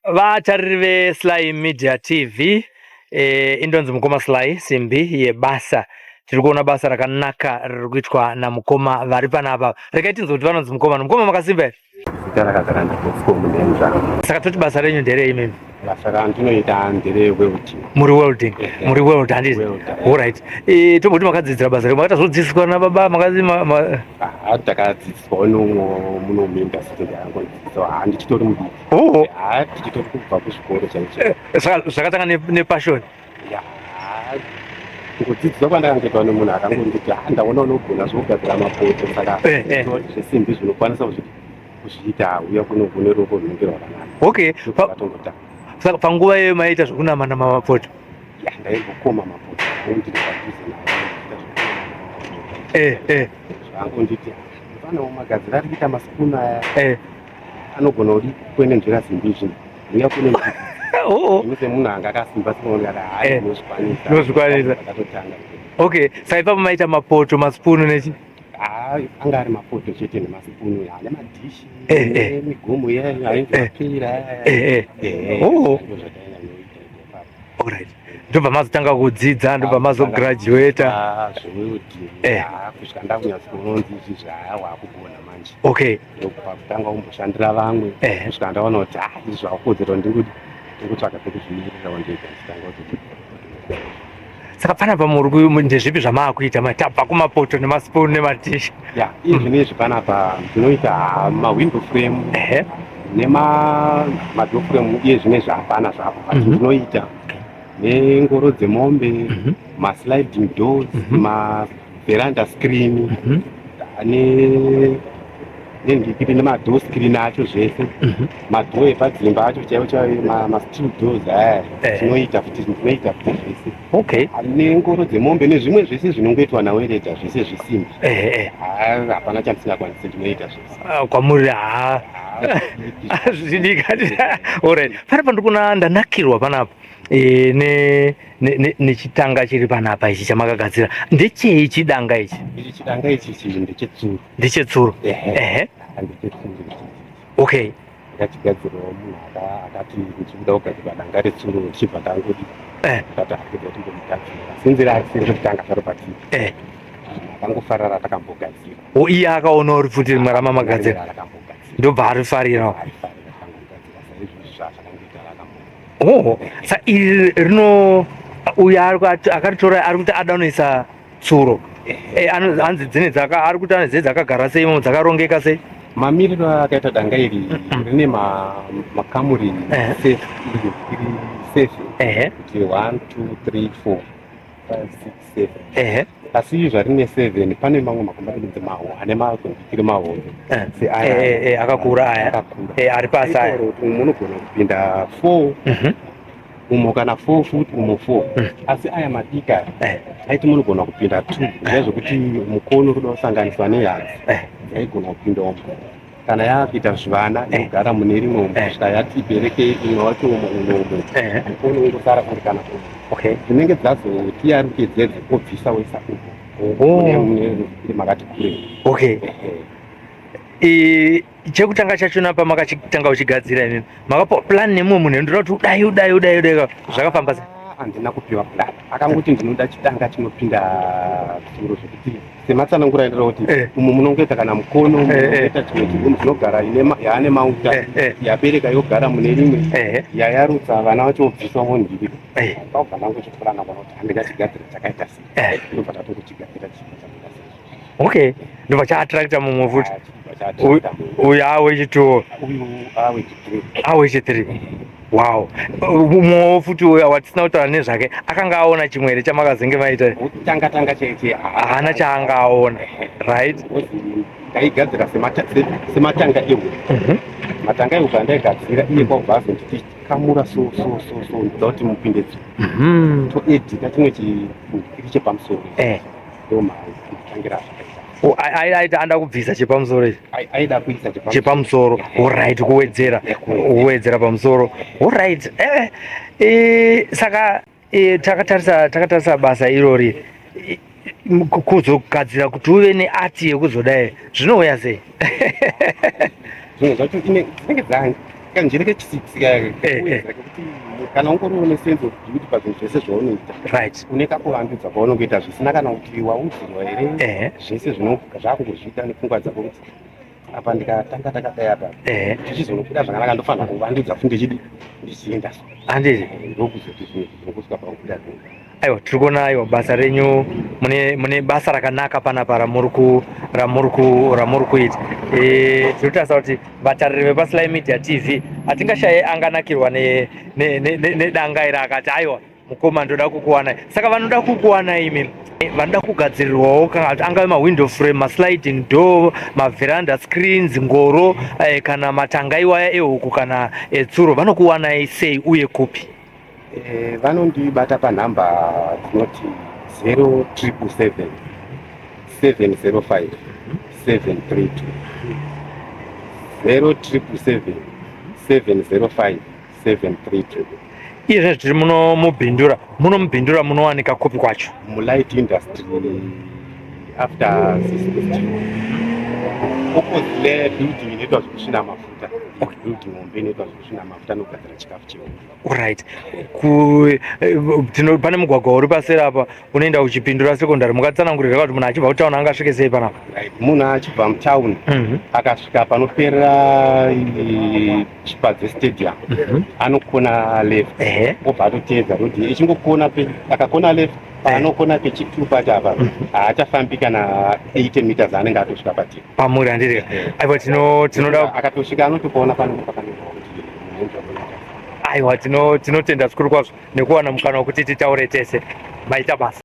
Vatariri veSly Media TV, indonzi mukoma Sly simbi yebasa. Tiri kuona basa rakanaka riri kuitwa namukoma vari panapa. Regai tinzwe kuti vanonzi mukoma. Mukoma makasimba here? Zita rakazara ndiBosco Munhenzva. Saka toti basa renyu nderei imimi? Basa randinoita ndere welding. Muri welding? Ehe. Muri weld handiti? Welder. Alright. Tomboti makadzidzira basa remu makatozodzidziswa nababa makazi ma, ma... Ah, takadzidziswawo neumwe muno muindasitiri akangodzidziswa. Ah, ndichitori mudiki. Oh. Ah, tichitori kubva kuzvikoro chaizvo. Zvakatanga nepassion. Ya, kudzidziswa kwandakangoitwa nemunhu akangonditi, ah, ndaona unogona zvokugadzira mapoto saka zvesimbi zvinokwanisa kuzviita, uya kuno kune ruoko runenge rwakanaka. Okay. Ndakatongotanga. Saka panguva iyoyo maiita zvekunama nama mapoto? Ya, ndaimbokoma mapoto ndiri padhuze naye, ndichiita zvekukoma mapoto. Zvangonditi, mfana wamagadzira ari kuita masipunu aya. Anogona kudi kwenenzvera simbi izvi. Uya kune Oh. Ini semunhu anga akasimba sinoona kuti hayi ndinozvikwanisa. Ndinozvikwanisa. Ndakatotanga. Okay, saka ipapo maita mapoto, masipunu nechi? Ah, anga ari mapoto chete nemasipunu ya, nemadhishi, nemigomo iya yainzi mapira. Oh. Ndozvatainyanya kuita ipapo. Alright. Ndobva mazotanga kudzidza, ndobva mazograduata. Ah, zvewelding. Ah, kusvika ndakunyatsoonzi izvi zvawakugona manje. Okay. Ndokutanga kumboshandira vamwe kusvika ndaona kuti ah, izvi zvakukodzera ndikutsvaga pekuzvimirirawo ndega, ndichitanga kuti Saka panapa muri ndezvipi zvamaakuita? Matabva kumapoto nemasipunu nemadhishi. Ya, izvi nezvi panapa ndinoita mawindow frame nema madoor frame, iye zvinezvi hapana zvapo, but ndinoita nengoro dzemombe, masliding doors, maveranda screen, nendikiri nemadoor screen acho zvese, madoor epadzimba acho chaivo chaivo, masteel doors aya tinoita futi, ndinoita futi zvese. Nengoro dzemombe nezvimwe zvese zvinongoitwa nawelder zvese zvesimbi. Ah, hapana chandisingakwanisi, ndinoita zvese. Ah, kwamuri ha zvidika. Alright, panapa ndikuona ndanakirwa panapa nechitanga chiri panapa ichi chamakagadzira. Ndechei chidanga ichi? Ichi chidanga ichi ndechetsuro. Ndechetsuro. Ehe. Ndechetsuro ichi. Okay. Ndakachigadzirawo munhu akati ndichikuda kugadzirwa danga retsuro, ndichibva ndangoti ndakati akuda timbomugadzira senzira asiri kutanga zvaro patiri. Akangofarira takambogadzira. O, iye akaona uri pfuti rimwe ramamagadzira. Rakambogadzira. Ndobva arifarira. Arifarira, takangogadzira saizvozvi zvazvakangoita rakambo. Oh, sa iri rino uyo akaritora ari kuti ada unoisa tsuro. Hanzi dzine dzaka ari kuti dzine dzakagara sei imomo, dzakarongeka sei? Mamiriro akaita danga iri rine makamuri safe, iri safe kuti 1 2 3 4 5 6 7. Asi zvarine 7 pane mamwe makombatanidzi maho ane makombikiri mahombe. Seaya. Akakura aya. Akakura. Ari pasi aya. Aitaura kuti umu unogona kupinda 4 umo kana 4 futi umo 4. Asi aya madiki aya aiti munogona kupinda 2, zviya zvekuti mukono uri kuda kusanganiswa nehadzi yaigona kupinda umo. Kana yakuita zvivana inogara mune rimwe umo kusvika yati berekei imwe wacho umo uno umo. Mukono ungosara uri kana umo. Dzinenge dzazoti yaruke dzedze obvisa woisa umo. Mune makati kurei. Okay. Chekutanga chachona pamakachitanga uchigadzira imimi makapiwa plan nemumwe munhu ndoda kuti udai udai udai udai, zvakafamba sei? Ah, handina kupiwa plan, akangoti ndinoda chitanga chinopinda tsuro, zvekuti sematsanangura aindira kuti umu munongoita kana mukono, munongoita chimwe chiroom chinogara yaane mauta, yabereka yogara mune rimwe, yayarutsa vana vacho vobviswa mondiri. Ndakabva ndangochipurana kuona kuti handingachigadzira chakaita sei. Ndobva tatongochigadzira chibva chabuda seizvozvo. Okay, ndobva chaattracta mumwe futi. Ah, chibva chaattracta mumwe. Uyu awechi2. Uyu awechi3. Awechi3. Wow. Mumwewo futi uyu watisina kutaura nezvake akanga aona chimwe here chamakazenge maita? Tanga tanga chete. Haana chaanga aona. Right? Ndaigadzira sematanga ehuku. Matanga ehuku andaigadzira iye kwabva azonditi kamura so so so so, ndoda kuti mupinde tsuro. Toedita chimwe chiri chepamusoro. Ndo matangira azvakaita. Oh, aita anda kubvisa chepamusoro ichi. Aida kuisa chepamusoro. Chepamusoro. Alright, kuwedzera. Kuwedzera pamusoro. Alright. Saka takatarisa basa irori kuzogadzira kuti uve neart yekuzodai zvinouya sei? Zvimwe zvacho dzinenge Kanjere kechisix kekuwedzera kekuti kana ungoriwo ne sense of beauty pazvinhu zvese zvaunoita, une kakuvandudza kwaunongoita zvisina kana kuti waudzirwa here. Zvese zvakungozviita nepfungwa dzako kuti apa ndikatanga takadai apa, tichizonobuda zvakanaka, ndofanira kuvandudza futi ndichidi ndichienda so. Handiti. Ndokuzoti zvinhu zvinongosvika pakubuda zvinhu. Aiwa, tiri kuona, aiwa, basa renyu, mune basa rakanaka panapa ramuri kuita. Tiri kutarisa kuti vatariri vepaSly Media TV hatingashaye anganakirwa nedanga iri akati, "Aiwa mukoma, ndoda kukuwanai." Saka vanoda kukuwanai imi, vanoda kugadzirirwawo, kana kuti angave mawindow frame, masliding door, maveranda screens, ngoro, kana matanga iwaya ehuku kana etsuro, vanokuwanai sei uye kupi? Vanondibata panhamba dzinoti 0777 705 732, 0777 705 732. Iye tiri muno mubhindura, muno mubhindura munowanika kupi kwacho? Mulight Industry, after Cisco, opposite le building inoitwa zvekusvina mafuta, building hombe inoitwa zvekusvina mafuta nokugadzira chikafu chehuku. Right, pane mugwagwa uri paseri apa unoenda kuChipindura Secondary. Mukatsanangurira kuti munhu achibva kutauni angasvike sei panapa? Right, munhu achibva mutauni, akasvika panoperera Chipadze Stadium, anokona left, obva atoteedza road ichingokona. Akakona left, paanokona pechi2 pacho apa, haachafambi kana 80 meters, anenge atosvika patiri. Pamuri, handiti? Aiwa, tinoda Akatosvika anotopaona panenge pakanyorwa kuti munhu. Aiwa, tinotenda zvikuru kwazvo nekuwana mukana wekuti titaure tese. Maita basa.